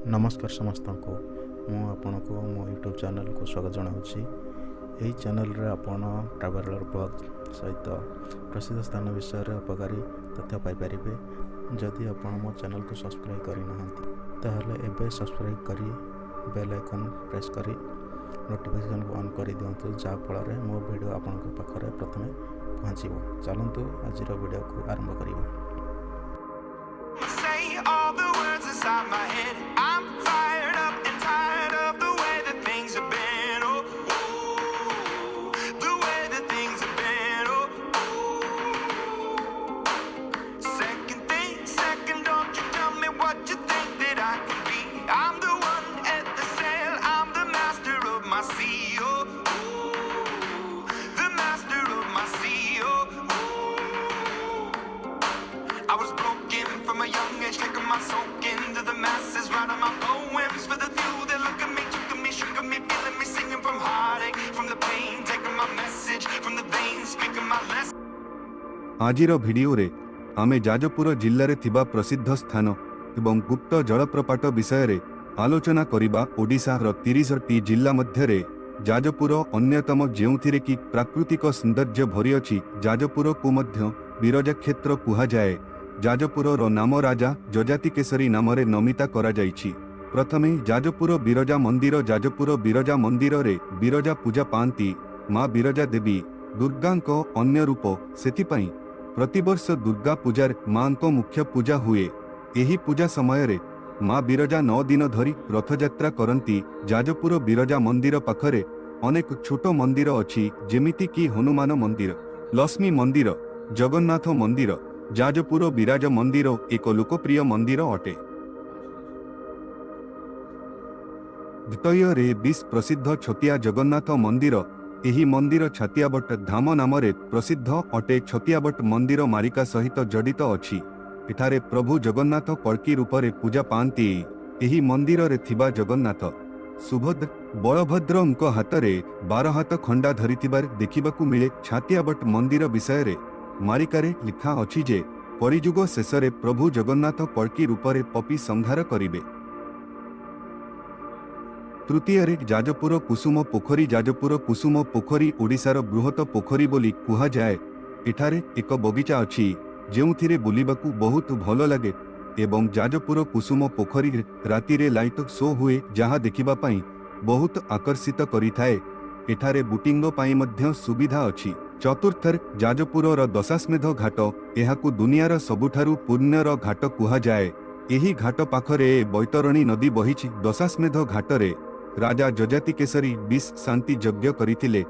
ନମସ୍କାର ସମସ୍ତଙ୍କୁ। ମୁଁ ଆପଣଙ୍କୁ ମୋ ୟୁଟ୍ୟୁବ୍ ଚ୍ୟାନେଲକୁ ସ୍ୱାଗତ ଜଣାଉଛି। ଏହି ଚ୍ୟାନେଲରେ ଆପଣ ଟ୍ରାଭେଲର ବ୍ଲଗ୍ ସହିତ ପ୍ରସିଦ୍ଧ ସ୍ଥାନ ବିଷୟରେ ଉପକାରୀ ତଥ୍ୟ ପାଇପାରିବେ। ଯଦି ଆପଣ ମୋ ଚ୍ୟାନେଲକୁ ସବସ୍କ୍ରାଇବ୍ କରିନାହାନ୍ତି, ତାହେଲେ ଏବେ ସବସ୍କ୍ରାଇବ୍ କରି ବେଲ୍ ଆଇକନ୍ ପ୍ରେସ୍ କରି ନୋଟିଫିକେସନ୍କୁ ଅନ୍ କରିଦିଅନ୍ତୁ, ଯାହାଫଳରେ ମୋ ଭିଡ଼ିଓ ଆପଣଙ୍କ ପାଖରେ ପ୍ରଥମେ ପହଞ୍ଚିବ। ଚାଲନ୍ତୁ, ଆଜିର ଭିଡ଼ିଓକୁ ଆରମ୍ଭ କରିବା। Say all the words inside my head. I'm fired up and tired of the way that things have been. Oh, ooh, the way that things have been. Oh, ooh. Second thing, second, don't you tell me what you think that I can be. I'm the one at the sail. I'm the master of my sea. Oh, ooh, the master of my sea. Oh, ooh. I was broken from a young age, taking my soak into the masses, writing my poems for the few that look at me, took to me, shook at me, feeling me, singing from heartache, from the pain, taking my message from the veins, speaking my lesson. ଆଜିର ଭିଡିଓରେ ଆମେ ଯାଜପୁର ଜିଲ୍ଲାରେ ଥିବା ପ୍ରସିଦ୍ଧ ସ୍ଥାନ ଏବଂ ଗୁପ୍ତ ଜଳପ୍ରପାତ ବିଷୟରେ ଆଲୋଚନା କରିବା। ଓଡ଼ିଶାର 30ଟି ଜିଲ୍ଲା ମଧ୍ୟରେ ଯାଜପୁର ଅନ୍ୟତମ, ଯେଉଁଥିରେ କି ପ୍ରାକୃତିକ ସୌନ୍ଦର୍ଯ୍ୟ ଭରିଅଛି। ଯାଜପୁରକୁ ମଧ୍ୟ ବିରଜା କ୍ଷେତ୍ର କୁହାଯାଏ। ଯାଜପୁରର ନାମ ରାଜା ଯଯାତିକେଶରୀ ନାମରେ ନାମିତ କରାଯାଇଛି। ପ୍ରଥମେ ଯାଜପୁର ବିରଜା ମନ୍ଦିର। ଯାଜପୁର ବିରଜା ମନ୍ଦିରରେ ବିରଜା ପୂଜା ପାଆନ୍ତି। ମା ବିରଜା ଦେବୀ ଦୁର୍ଗାଙ୍କ ଅନ୍ୟ ରୂପ। ସେଥିପାଇଁ ପ୍ରତିବର୍ଷ ଦୁର୍ଗା ପୂଜାରେ ମାଙ୍କ ମୁଖ୍ୟ ପୂଜା ହୁଏ। ଏହି ପୂଜା ସମୟରେ ମା ବିରଜା 9 ଦିନ ଧରି ରଥଯାତ୍ରା କରନ୍ତି। ଯାଜପୁର ବିରଜା ମନ୍ଦିର ପାଖରେ ଅନେକ ଛୋଟ ମନ୍ଦିର ଅଛି, ଯେମିତି କି ହନୁମାନ ମନ୍ଦିର, ଲକ୍ଷ୍ମୀ ମନ୍ଦିର, ଜଗନ୍ନାଥ ମନ୍ଦିର। ଯାଜପୁର ବିରଜା ମନ୍ଦିର ଏକ ଲୋକପ୍ରିୟ ମନ୍ଦିର ଅଟେ। ଦ୍ୱିତୀୟରେ ବିଶ୍ୱ ପ୍ରସିଦ୍ଧ ଛତିଆ ଜଗନ୍ନାଥ ମନ୍ଦିର। ଏହି ମନ୍ଦିର ଛତିଆବଟ ଧାମ ନାମରେ ପ୍ରସିଦ୍ଧ ଅଟେ। ଛତିଆବଟ ମନ୍ଦିର ମାଳିକା ସହିତ ଜଡ଼ିତ ଅଛି। ଏଠାରେ ପ୍ରଭୁ ଜଗନ୍ନାଥ କଳ୍କି ରୂପରେ ପୂଜା ପାଆନ୍ତି। ଏହି ମନ୍ଦିରରେ ଥିବା ଜଗନ୍ନାଥ ସୁଭଦ୍ରା, ବଳଭଦ୍ରଙ୍କ ହାତରେ 12 ହାତ ଖଣ୍ଡା ଧରିଥିବାର ଦେଖିବାକୁ ମିଳେ। ଛତିଆବଟ ମନ୍ଦିର ବିଷୟରେ ମାଳିକାରେ ଲେଖା ଅଛି ଯେ କଳିଯୁଗ ଶେଷରେ ପ୍ରଭୁ ଜଗନ୍ନାଥ କଳ୍କି ରୂପରେ ପାପୀ ସଂହାର କରିବେ। ତୃତୀୟରେ ଯାଜପୁର କୁସୁମ ପୋଖରୀ। ଯାଜପୁର କୁସୁମ ପୋଖରୀ ଓଡ଼ିଶାର ବୃହତ ପୋଖରୀ ବୋଲି କୁହାଯାଏ। ଏଠାରେ ଏକ ବଗିଚା ଅଛି, ଯେଉଁଥିରେ ବୁଲିବାକୁ ବହୁତ ଭଲ ଲାଗେ ଏବଂ ଯାଜପୁର କୁସୁମ ପୋଖରୀରେ ରାତିରେ ଲାଇଟ୍ ଶୋ ହୁଏ, ଯାହା ଦେଖିବା ପାଇଁ ବହୁତ ଆକର୍ଷିତ କରିଥାଏ। ଏଠାରେ ବୋଟିଂ ପାଇଁ ମଧ୍ୟ ସୁବିଧା ଅଛି। ଚତୁର୍ଥରେ ଯାଜପୁରର ଦଶାଶ୍ୱମେଧ ଘାଟ। ଏହାକୁ ଦୁନିଆର ସବୁଠାରୁ ପୁଣ୍ୟର ଘାଟ କୁହାଯାଏ। ଏହି ଘାଟ ପାଖରେ ବୈତରଣୀ ନଦୀ ବହିଛି। ଦଶାଶ୍ୱମେଧ ଘାଟରେ ରାଜା ଯଯାତିକେଶରୀ ବିଷ ଶାନ୍ତି ଯଜ୍ଞ କରିଥିଲେ।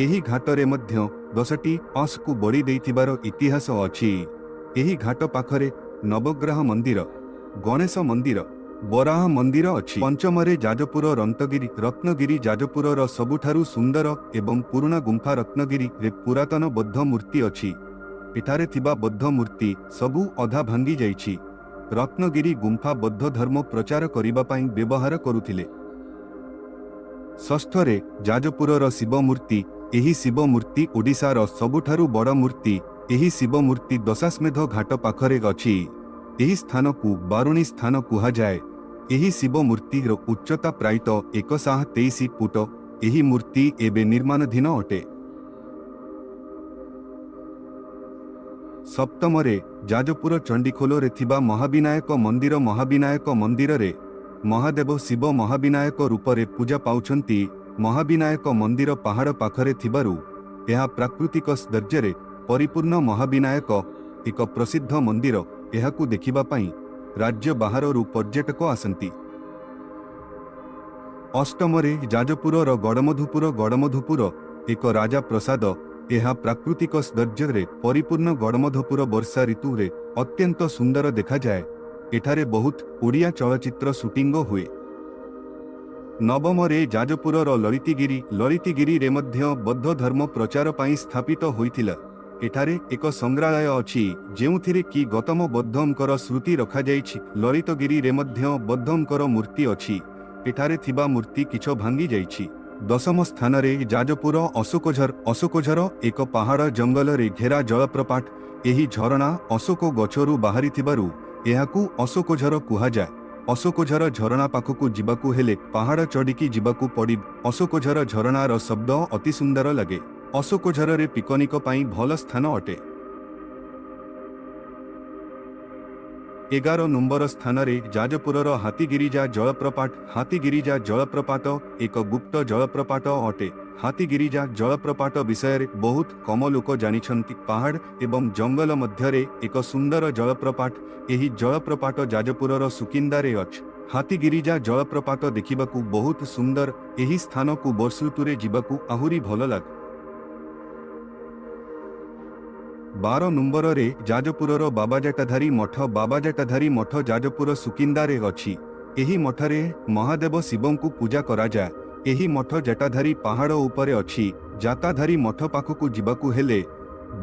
ଏହି ଘାଟରେ ମଧ୍ୟ 10ଟି ଅଶ୍ୱକୁ ବଳି ଦେଇଥିବାର ଇତିହାସ ଅଛି। ଏହି ଘାଟ ପାଖରେ ନବଗ୍ରହ ମନ୍ଦିର, ଗଣେଶ ମନ୍ଦିର, ବରାହ ମନ୍ଦିର ଅଛି। ପଞ୍ଚମରେ ଯାଜପୁର ରତ୍ନଗିରି। ରତ୍ନଗିରି ଯାଜପୁରର ସବୁଠାରୁ ସୁନ୍ଦର ଏବଂ ପୁରୁଣା ଗୁମ୍ଫା। ରତ୍ନଗିରିରେ ପୁରାତନ ବୌଦ୍ଧ ମୂର୍ତ୍ତି ଅଛି। ଏଠାରେ ଥିବା ବୌଦ୍ଧ ମୂର୍ତ୍ତି ସବୁ ଅଧା ଭାଙ୍ଗି ଯାଇଛି। ରତ୍ନଗିରି ଗୁମ୍ଫା ବୌଦ୍ଧ ଧର୍ମ ପ୍ରଚାର କରିବା ପାଇଁ ବ୍ୟବହାର କରୁଥିଲେ। ଷଷ୍ଠରେ ଯାଜପୁରର ଶିବ ମୂର୍ତ୍ତି। ଏହି ଶିବ ମୂର୍ତ୍ତି ଓଡ଼ିଶାର ସବୁଠାରୁ ବଡ଼ ମୂର୍ତ୍ତି। ଏହି ଶିବ ମୂର୍ତ୍ତି ଦଶାଶ୍ୱମେଧ ଘାଟ ପାଖରେ ଅଛି। ଏହି ସ୍ଥାନକୁ ବାରୁଣୀ ସ୍ଥାନ କୁହାଯାଏ। ଏହି ଶିବ ମୂର୍ତ୍ତିର ଉଚ୍ଚତା ପ୍ରାୟତଃ 123 ଫୁଟ। ଏହି ମୂର୍ତ୍ତି ଏବେ ନିର୍ମାଣାଧୀନ ଅଟେ। ସପ୍ତମରେ ଯାଜପୁର ଚଣ୍ଡିଖୋଲରେ ଥିବା ମହାବିନାୟକ ମନ୍ଦିର। ମହାବିନାୟକ ମନ୍ଦିରରେ ମହାଦେବ ଶିବ ମହାବିନାୟକ ରୂପରେ ପୂଜା ପାଉଛନ୍ତି। ମହାବିନାୟକ ମନ୍ଦିର ପାହାଡ଼ ପାଖରେ ଥିବାରୁ ଏହା ପ୍ରାକୃତିକ ସୌନ୍ଦର୍ଯ୍ୟରେ ପରିପୂର୍ଣ୍ଣ। ମହାବିନାୟକ ଏକ ପ୍ରସିଦ୍ଧ ମନ୍ଦିର। ଏହାକୁ ଦେଖିବା ପାଇଁ ରାଜ୍ୟ ବାହାରରୁ ପର୍ଯ୍ୟଟକ ଆସନ୍ତି। ଅଷ୍ଟମରେ ଯାଜପୁରର ଗଡ଼ମଧୁପୁର। ଗଡ଼ମଧୁପୁର ଏକ ରାଜା ପ୍ରସାଦ। ଏହା ପ୍ରାକୃତିକ ସୌନ୍ଦର୍ଯ୍ୟରେ ପରିପୂର୍ଣ୍ଣ। ଗଡ଼ମଧୁପୁର ବର୍ଷା ଋତୁରେ ଅତ୍ୟନ୍ତ ସୁନ୍ଦର ଦେଖାଯାଏ। ଏଠାରେ ବହୁତ ଓଡ଼ିଆ ଚଳଚ୍ଚିତ୍ର ସୁଟିଂ ହୁଏ। ନବମରେ ଯାଜପୁରର ଲଳିତଗିରି। ଲଳିତଗିରିରେ ମଧ୍ୟ ବୌଦ୍ଧ ଧର୍ମ ପ୍ରଚାର ପାଇଁ ସ୍ଥାପିତ ହୋଇଥିଲା। ଏଠାରେ ଏକ ସଂଗ୍ରହାଳୟ ଅଛି, ଯେଉଁଥିରେ କି ଗୌତମ ବୌଦ୍ଧଙ୍କର ସ୍ମୃତି ରଖାଯାଇଛି। ଲଳିତଗିରିରେ ମଧ୍ୟ ବୌଦ୍ଧଙ୍କର ମୂର୍ତ୍ତି ଅଛି। ଏଠାରେ ଥିବା ମୂର୍ତ୍ତି କିଛି ଭାଙ୍ଗି ଯାଇଛି। ଦଶମ ସ୍ଥାନରେ ଯାଜପୁର ଅଶୋକଝର। ଅଶୋକଝର ଏକ ପାହାଡ଼ ଜଙ୍ଗଲରେ ଘେରା ଜଳପ୍ରପାତ। ଏହି ଝରଣା ଅଶୋକ ଗଛରୁ ବାହାରିଥିବାରୁ ଏହାକୁ ଅଶୋକଝର କୁହାଯାଏ। ଅଶୋକଝର ଝରଣା ପାଖକୁ ଯିବାକୁ ହେଲେ ପାହାଡ଼ ଚଢ଼ିକି ଯିବାକୁ ପଡ଼ିବ। ଅଶୋକଝର ଝରଣାର ଶବ୍ଦ ଅତି ସୁନ୍ଦର ଲାଗେ। ଅଶୋକଝରରେ ପିକନିକ ପାଇଁ ଭଲ ସ୍ଥାନ ଅଟେ। 11 ନମ୍ବର ସ୍ଥାନରେ ଯାଜପୁରର ହାତୀଗିରିଜା ଜଳପ୍ରପାତ। ହାତୀଗିରିଜା ଜଳପ୍ରପାତ ଏକ ଗୁପ୍ତ ଜଳପ୍ରପାତ ଅଟେ। ହାତୀଗିରିଜା ଜଳପ୍ରପାତ ବିଷୟରେ ବହୁତ କମ ଲୋକ ଜାଣିଛନ୍ତି। ପାହାଡ଼ ଏବଂ ଜଙ୍ଗଲ ମଧ୍ୟରେ ଏକ ସୁନ୍ଦର ଜଳପ୍ରପାତ। ଏହି ଜଳପ୍ରପାତ ଯାଜପୁରର ସୁକିନ୍ଦାରେ ଅଛି। ହାତୀଗିରିଜା ଜଳପ୍ରପାତ ଦେଖିବାକୁ ବହୁତ ସୁନ୍ଦର। ଏହି ସ୍ଥାନକୁ ବର୍ଷା ଋତୁରେ ଯିବାକୁ ଆହୁରି ଭଲ ଲାଗେ। 12 ନମ୍ବରରେ ଯାଜପୁରର ବାବାଜଟାଧାରୀ ମଠ। ବାବାଜଟାଧାରୀ ମଠ ଯାଜପୁର ସୁକିନ୍ଦାରେ ଅଛି। ଏହି ମଠରେ ମହାଦେବ ଶିବଙ୍କୁ ପୂଜା କରାଯାଏ। ଏହି ମଠ ଜଟାଧାରୀ ପାହାଡ଼ ଉପରେ ଅଛି। ଜାତାଧାରୀ ମଠ ପାଖକୁ ଯିବାକୁ ହେଲେ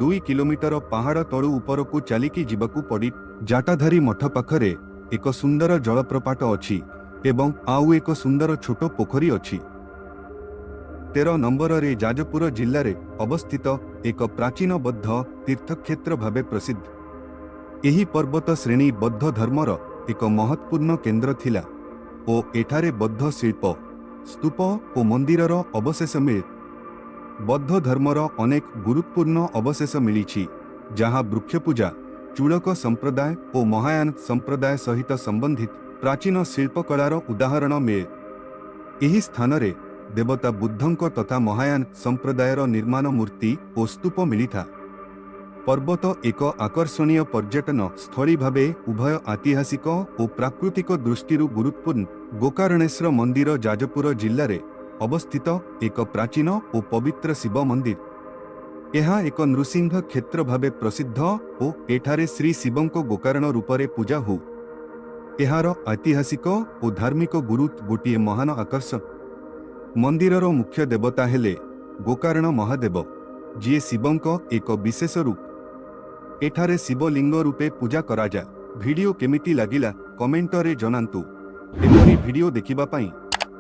2 କିଲୋମିଟର ପାହାଡ଼ ତଳୁ ଉପରକୁ ଚାଲିକି ଯିବାକୁ ପଡ଼ି। ଜାଟାଧାରୀ ମଠ ପାଖରେ ଏକ ସୁନ୍ଦର ଜଳପ୍ରପାତ ଅଛି ଏବଂ ଆଉ ଏକ ସୁନ୍ଦର ଛୋଟ ପୋଖରୀ ଅଛି। 13 ନମ୍ବରରେ ଯାଜପୁର ଜିଲ୍ଲାରେ ଅବସ୍ଥିତ ଏକ ପ୍ରାଚୀନ ବୌଦ୍ଧ ତୀର୍ଥକ୍ଷେତ୍ର ଭାବେ ପ୍ରସିଦ୍ଧ। ଏହି ପର୍ବତ ଶ୍ରେଣୀ ବୌଦ୍ଧ ଧର୍ମର ଏକ ମହତ୍ତ୍ୱପୂର୍ଣ୍ଣ କେନ୍ଦ୍ର ଥିଲା ଓ ଏଠାରେ ବୌଦ୍ଧ ଶିଳ୍ପ, ସ୍ତୂପ ଓ ମନ୍ଦିରର ଅବଶେଷ ମିଳେ। ବୌଦ୍ଧ ଧର୍ମର ଅନେକ ଗୁରୁତ୍ୱପୂର୍ଣ୍ଣ ଅବଶେଷ ମିଳିଛି, ଯାହା ବୃକ୍ଷପୂଜା, ଚୂଳକ ସମ୍ପ୍ରଦାୟ ଓ ମହାୟାନ ସମ୍ପ୍ରଦାୟ ସହିତ ସମ୍ବନ୍ଧିତ ପ୍ରାଚୀନ ଶିଳ୍ପକଳାର ଉଦାହରଣ ମିଳେ। ଏହି ସ୍ଥାନରେ ଦେବତା ବୁଦ୍ଧଙ୍କ ତଥା ମହାୟାନ ସମ୍ପ୍ରଦାୟର ନିର୍ମାଣ ମୂର୍ତ୍ତି ଓ ସ୍ତୂପ ମିଳିଥାଏ। ପର୍ବତ ଏକ ଆକର୍ଷଣୀୟ ପର୍ଯ୍ୟଟନ ସ୍ଥଳୀ ଭାବେ ଉଭୟ ଐତିହାସିକ ଓ ପ୍ରାକୃତିକ ଦୃଷ୍ଟିରୁ ଗୁରୁତ୍ୱପୂର୍ଣ୍ଣ। ଗୋକର୍ଣ୍ଣେଶ୍ୱର ମନ୍ଦିର ଯାଜପୁର ଜିଲ୍ଲାରେ ଅବସ୍ଥିତ ଏକ ପ୍ରାଚୀନ ଓ ପବିତ୍ର ଶିବ ମନ୍ଦିର। ଏହା ଏକ ନୃସିଂହ କ୍ଷେତ୍ର ଭାବେ ପ୍ରସିଦ୍ଧ ଓ ଏଠାରେ ଶ୍ରୀ ଶିବଙ୍କ ଗୋକର୍ଣ୍ଣ ରୂପରେ ପୂଜା ହୁଏ। ଏହାର ଐତିହାସିକ ଓ ଧାର୍ମିକ ଗୁରୁତ୍ୱ ଗୋଟିଏ ମହାନ ଆକର୍ଷଣ। ମନ୍ଦିରର ମୁଖ୍ୟ ଦେବତା ହେଲେ ଗୋକର୍ଣ୍ଣ ମହାଦେବ, ଯିଏ ଶିବଙ୍କ ଏକ ବିଶେଷ ରୂପ। ଏଠାରେ ଶିବଲିଙ୍ଗ ରୂପେ ପୂଜା କରାଯାଏ। ଭିଡ଼ିଓ କେମିତି ଲାଗିଲା, କମେଣ୍ଟରେ ଜଣାନ୍ତୁ। ଏପରି ଭିଡ଼ିଓ ଦେଖିବା ପାଇଁ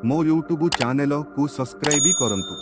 ମୋ ୟୁଟ୍ୟୁବ ଚ୍ୟାନେଲକୁ ସବସ୍କ୍ରାଇବ କରନ୍ତୁ।